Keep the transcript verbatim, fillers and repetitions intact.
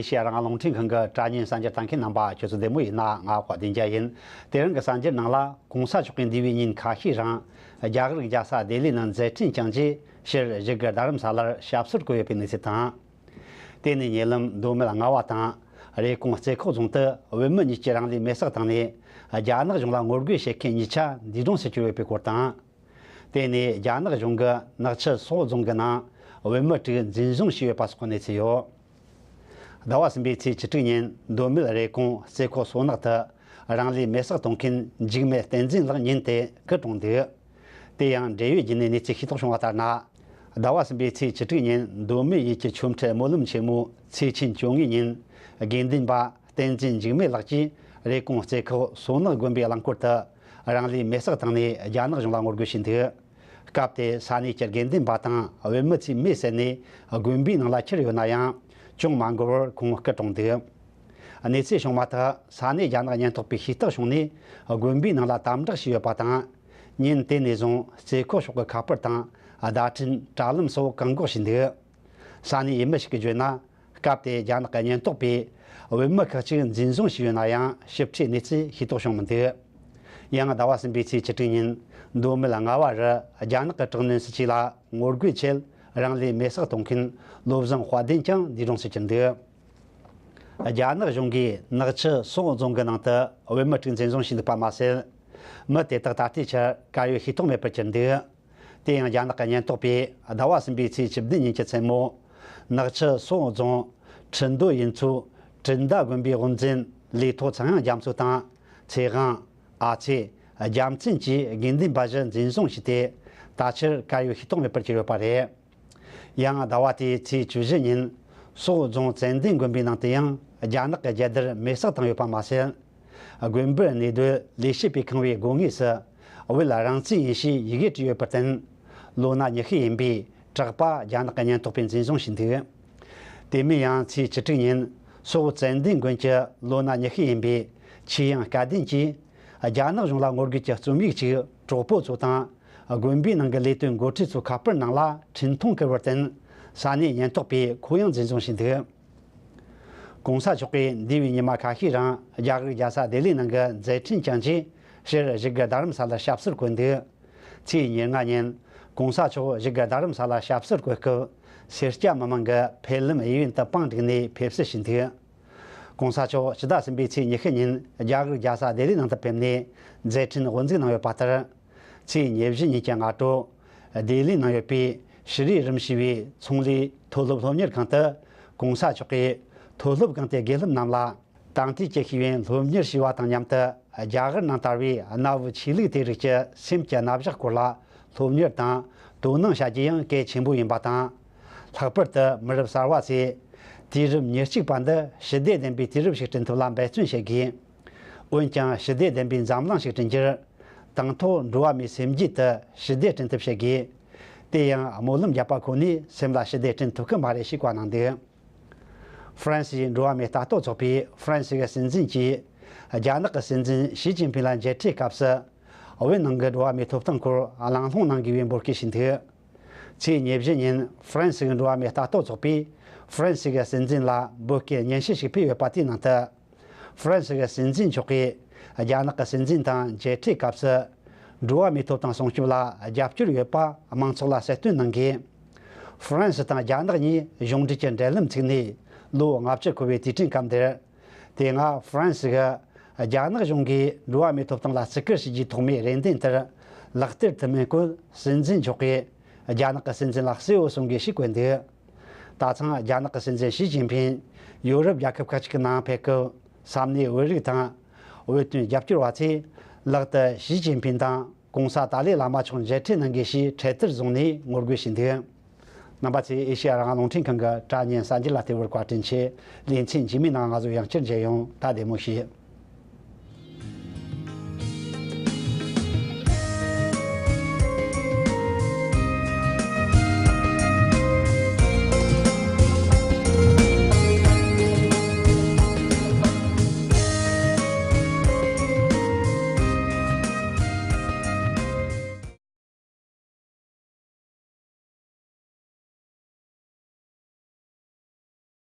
ཨེ་ཤེ་ཡ་རང་དབང་རླུང་འཕྲིན་ཁང་གི་དྲ་བརྙན་གསར་འགྱུར་ལྟ་མཁན་རྣམ་པ། ཁྱོད་ཚོ་བདེ་མོ་ཡིན་ན། ང་དཔལ་ལྡན་རྒྱལ་ཡིན། དེ་རིང་གི་གསར་འགྱུར་ནང་ལ། གོང་ས་མཆོག་གིས་འདས་པའི་ཉིན་ཁ་ཤས་རིང་རྒྱ་གར་རྒྱལ་ས་ལྡི་ལི་ནང་མཛད་འཕྲིན་བསྐྱངས་རྗེས། ཕྱིར་བཞུགས་སྒར་རྡ་རམ་ས་ལར་ཞབས་སོར་བཀོད་ཡོད་པའི་གནས་ཚུལ་དང་། དེ་ནས་ཉེ་ལམ་མདོ་སྨད་རྔ་བ་དང་རེབ་གོང་རྩེ་ཁོག་རྫོང་དུ་བོད་མི་གཉིས་ཀྱིས་རང་ལུས་མེར་སྲེག་བཏང་ནས། རྒྱ་ནག་གཞུང་ལ་ངོ་རྒོལ་བྱེད་མཁན་གཉིས་ཆ་འདས་གྲོངས་སུ་གྱུར་ཡོད་པའི་སྐོར་དང་། དེ་ནས་རྒྱ་ནག་གཞུང་གིས་ནག་ཆུ་སོག་རྫོང་གི་ནང་བོད་མི་དྲུག་འཛིན་བཟུང་བྱས་ཡོད་པ་སོགས་ཀྱི་གནས་ཚུལ་ཡོད། ཟླ་བ་གསུམ་པའི་ཚེས་བཅུ་དྲུག་ཉིན་མདོ་སྨད་རེབ་གོང་རྩེ་ཁོག་སོ་ནག་ཏུ་རང་ལུས་མེར་སྲེག་གཏོང་མཁན་འཇིགས་མེད་བསྟན་འཛིན་ལགས་ཉིན་དེ་སྐུ་གྲོངས་འདུག། དེ་ཡང་འབྲེལ་ཡོད་བརྒྱུད་ནས་གནས་ཚུལ་ཤེས་རྟོགས་བྱུང་བ་ལྟར་ན། ཟླ་བ་གསུམ་པའི་ཚེས་བཅུ་དྲུག་ཉིན་མདོ་སྨད་ཡུལ་གྱི་ཆོས་ཁྲི་སྨོན་ལམ་ཆེན་མོའི་ཚེས་ཆེན་བཅོ་ལྔའི་ཉིན། དགེ་འདུན་པ་བསྟན་འཛིན་འཇིགས་མེད་ལགས་ཀྱིས་རེབ་གོང་རྩེ་ཁོག་སོ་ནག་དགོན་པའི་རླངས་འཁོར་དུ་རང་ལུས་མེར་སྲེག་བཏང་ནས་རྒྱ་ནག་གཞུང་ལ་ངོ་རྒོལ་བྱས་འདུག། སྐབས་དེར་ས་གནས་ཀྱི་དགེ་འདུན་པ་དང་བོད་མི་ཚོས་མེ་བསད་ནས་དགོན་པའི་ནང་ལ་ཁྱེར་ཡོད་ན་ཡང་། ཅུང་མ་འགོར་བར་ཁོང་སྐུ་གྲོངས་འདུག། གནས་ཚུལ་བྱུང་མ་ཐག་ས་གནས་རྒྱ་ནག་ཉེན་རྟོག་པས་ཤེས་རྟོགས་བྱུང་ནས་དགོན་པའི་ནང་ལ་དམ་དྲག་བྱས་ཡོད་པ་དང་། ཉིན་དེ་ནས་བཟུང་རྩེ་ཁོག་ཕྱོགས་ཀྱི་ཁ་པར་དང་བརྡ་འཕྲིན་དྲ་ལམ་སོགས་བཀག་འགོག་བྱས་འདུག། ས་གནས་ཡུལ་མི་ཞིག་གིས་བརྗོད་ན། སྐབས་དེར་རྒྱ་ནག་གི་ཉེན་རྟོག་པས་བོད་མི་ཁག་ཅིག་འཛིན་བཟུང་བྱས་ཡོད་ན་ཡང་། ཞིབ་ཕྲའི་གནས་ཚུལ་ཤེས་རྟོགས་བྱུང་མི་འདུག། ཡང་ཟླ་བ་གསུམ་པའི་ཚེས་བཅུ་དྲུག་ཉིན་མདོ་སྨད་རྔ་བ་རུ་རྒྱ་ནག་གི་དྲག་གནོན་སྲིད་བྱུས་ལ་ངོ་རྒོལ་ཆེད་རང་ལུས་མེར་སྲེག་གཏོང་མཁན་བློ་བཟང་དཔལ་ལྡན་ཀྱང་འདས་གྲོངས་སུ་གྱུར་འདུག། རྒྱ་ནག་གཞུང་གིས་ནག་ཆུ་སོག་རྫོང་གི་ནང་དུ་བོད་མི་དྲུག་འཛིན་བཟུང་བྱས་འདུག་པ་མ་ཟད། མི་དེ་དག་ད་ལྟའི་ཆར་གར་ཡོད་ཤེས་རྟོགས་མེད་པར་གྱུར་འདུག། དེ་ཡང་རྒྱ་ནག་གི་ཉེན་རྟོག་པས་ཟླ་བ་གསུམ་པའི་ཚེས་བཅུ་བདུན་ཉིན་གྱི་མཚན་མོ། ནག་ཆུ་སོག་རྫོང་ཁྲི་འདོད་ཡུལ་ཚོའི་དྲིལ་མདའ་དགོན་པའི་དབུ་འཛིན་ལི་ཐོ་ཚངས་དབྱངས་རྒྱ་མཚོ་དང་། ཚེ་དབང་། ཨ་ཚེ། རྒྱལ་མཚན་གྱིས་དགེ་འདུན་པ་བཞི་འཛིན་བཟུང་བྱས་ཏེ། ད་ཆར་གར་ཡོད་ཤེས་རྟོགས་མེད་པར་གྱུར་ཡོད་པ་རེད། ཡང་ཟླ་བ་དེའི་ཚེས་བཅུ་བཞི་ཉིན། སོག་རྫོང་ཙན་དན་དགོན་པའི་ནང་དུ་ཡང་རྒྱ་ནག་གི་རྒྱལ་དར་མེར་སྲེག་བཏང་ཡོད་པ་མ་ཟད། དགོན་པར་གནས་སྡོད་ལས་བྱེད་པས་ཁེངས་པའི་སྒོ་ངོས་སུ་བོད་རང་བཙན་ཡིན་ཞེས་ཡི་གེ་བྲིས་ཡོད་པར་བརྟེན། ལོ་ན་ཉི་ཤུ་ཡིན་པའི་གྲགས་པ་རྒྱ་ནག་གི་ཉེན་རྟོག་པས་འཛིན་བཟུང་བྱས་འདུག། དེ་མིན་ཡང་ཚེས་བཅུ་དྲུག་ཉིན་སོག་ཙན་དན་དགོན་གྱི་ལོ་ན་ཉི་ཤུ་ཡིན་པའི་ཆོས་དབྱིངས་སྐལ་ལྡན་གྱིས། རྒྱ་ནག་གཞུང་ལ་ངོ་རྒོལ་གྱི་རྩོམ་ཡིག་ཅིག་གྲོགས་པོ་ཚོ་དང་། དགོན་པའི་ནང་གི་ལས་དོན་འགོ་ཁྲིད་ཚོའི་ཁ་པར་ནང་ལ་འཕྲིན་ཐུང་བསྐུར་བར་བརྟེན། ས་གནས་ཉེན་རྟོག་པས་ཁོ་ཡང་འཛིན་བཟུང་བྱས་འདུག། གོང་ས་མཆོག་གིས་འདས་པའི་ཉི་མ་ཁ་ཤས་རིང་རྒྱ་གར་རྒྱལ་ས་ལྡི་ལི་ནང་གི་མཛད་འཕྲིན་བསྐྱངས་རྗེས། ཕྱིར་བཞུགས་སྒར་རྡ་རམ་ས་ལར་ཞབས་སོར་བཀོད་འདུག། ཚེས་ཉེར་ལྔ་ཉིན་གོང་ས་མཆོག་བཞུགས་སྒར་རྡ་རམ་ས་ལར་ཞབས་སོར་བཀོད་སྐབས། སེར་སྐྱ་མི་མང་གིས་འཕེལ་ལམ་གཡས་གཡོན་དུ་པང་བསྒྲིགས་ནས་ཕེབས་བསུ་ཞུས་འདུག། གོང་ས་མཆོག་ཕྱི་ཟླ་གསུམ་པའི་ཚེས་ཉི་ཤུ་ཉིན་རྒྱ་གར་རྒྱལ་ས་ལྡི་ལི་ནང་དུ་ཕེབས་ནས་མཛད་འཕྲིན་དབུ་འཛུགས་གནང་ཡོད་པ་ལྟར། ཚེས་ཉེར་བཞི་ཉིན་གྱི་སྔ་དྲོ། ལྡི་ལི་ནང་ཡོད་པའི་ཤྲི་རི་རིམ་ཞེས་པའི་ཚོང་ལས་མཐོ་སློབ་སློབ་གཉེར་ཁང་དུ། གོང་ས་མཆོག་གིས་མཐོ་སློབ་ཁང་དེའི་དགེ་སློབ་རྣམས་ལ། དེང་དུས་ཀྱི་ཤེས་ཡོན་སློབ་གཉེར་བྱས་པ་དང་མཉམ་དུ། རྒྱ་གར་ནང་དར་བའི་གནའ་བོའི་ཆོས་ལུགས་དེ་རིགས་ཀྱི་སེམས་ཀྱི་རྣམ་གཞག་སྐོར་ལ་སློབ་གཉེར་དང་དོ་སྣང་བྱ་རྒྱུ་ཡང་གལ་ཆེན་པོ་ཡིན་པ་དང་། ལྷག་པར་དུ་མི་རབས་གསར་བ་ཚོས་དུས་རབས་ཉེར་གཅིག་པ་འདི་ཞི་བདེ་ལྡན་པའི་དུས་རབས་ཤིག་བསྐྲུན་ཐབས་ལ་འབད་བརྩོན་བྱེད་དགོས། འོན་ཀྱང་ཞི་བདེ་ལྡན་པའི་འཛམ་གླིང་ཞིག་བསྐྲུན་རྒྱུར། དང་ཐོག་འགྲོ་བ་མིའི་སེམས་རྒྱུད་དུ་ཞི་བདེ་བསྐྲུན་ཐབས་བྱེད་དགོས། དེ་ཡང་སྨོན་ལམ་བརྒྱབ་པ་ཁོ་ནས་སེམས་ལ་ཞི་བདེ་བསྐྲུན་ཐུབ་ཀྱི་མ་རེད་ཞེས་བཀའ་གནང་འདུག། ཧྥ་རན་སིའི་འགྲོ་བ་མིའི་ལྟ་རྟོག་ཚོགས་པས་ཧྥ་རན་སི་གི་སྲིད་འཛིན་གྱིས་རྒྱ་ནག་གི་སྲིད་འཛིན་ཞི་ཅིན་ཕིང་ལ་མཇལ་འཕྲད་སྐབས་སུ། བོད་ནང་གི་འགྲོ་བ་མིའི་ཐོབ་ཐང་སྐོར་གླེང་སློང་གནང་དགོས་པའི་འབོད་སྐུལ་ཞུས་འདུག། ཚེས་ཉེར་བཞི་ཉིན་ཧྥ་རན་སི་གི་འགྲོ་བ་མིའི་ལྟ་རྟོག་ཚོགས་པས་ཧྥ་རན་སི་གི་སྲིད་འཛིན་ལ་འབོད་སྐུལ་སྙན་ཞུ་ཞིག་ཕུལ་ཡོད་པ་དེའི་ནང་དུ། ཧྥ་རན་སི་གི་སྲིད་འཛིན་མཆོག་གིས་རྒྱ་ནག་གི་སྲིད་འཛིན་དང་མཇལ་འཕྲད་སྐབས་སུ། འགྲོ་བ་མིའི་ཐོབ་ཐང་སྲུང་སྐྱོབ་ལ་རྒྱབ་སྐྱོར་ཡོད་པ་མང་ཚོགས་ལ་གསལ་སྟོན་གནང་དགོས། ཧྥ་རན་སི་དང་རྒྱ་ནག་གཉིས་གཞུང་འབྲེལ་གྱི་འབྲེལ་ལམ་བཙུགས་ནས་ལོ་ལྔ་བཅུ་འཁོར་བའི་དུས་དྲན་སྐབས་འདིར། དེ་སྔ་ཧྥ་རན་སི་གིས་རྒྱ་ནག་གཞུང་གིས་འགྲོ་བ་མིའི་ཐོབ་ཐང་ལ་བརྩི་བཀུར་བྱེད་རྒྱུའི་ཐོག་མའི་རེ་འདུན་དེར་ལག་བསྟར་ཐུབ་མིན་སྐོར་སྲིད་འཛིན་མཆོག་གིས་རྒྱ་ནག་གི་སྲིད་འཛིན་ལ་གསལ་བོ་གསུང་དགོས་ཞེས་བཀོད་འདུག། ད་ཐེངས་རྒྱ་ནག་གི་སྲིད་འཛིན་ཞི་ཅིན་ཕིང་ཡོ་རོབ་རྒྱལ་ཁབ་ཁག་ཅིག་གི་ནང་ཕེབས་སྐབས། ས་གནས་བོད་རིགས་དང་བོད་དོན་རྒྱབ་སྐྱོར་བ་ཚོས་ལག་ཏུ་ཞི་ཅིན་ཕིང་དང་གོང་ས་ཏཱ་ལའི་བླ་མ་མཆོག་མཇལ་འཕྲད་གནང་དགོས་ཞེས་འཕྲེད་དར་བཟུང་ནས་ངོ་རྒོལ་བྱས་འདུག། རྣམ་པ་ཚོས་ཨེ་ཤེ་ཡ་རང་དབང་རླུང་འཕྲིན་ཁང་གི་དྲ་བརྙན་གསར་འགྱུར་ལ་བལྟས་པར་བཀའ་དྲིན་ཆེ། ལེ་ཚན་རྗེས་མའི་ནང་ང་ཚོ་ཡང་བསྐྱར་མཇལ་ཡོང་། ད་བདེ་མོ་བྱོས།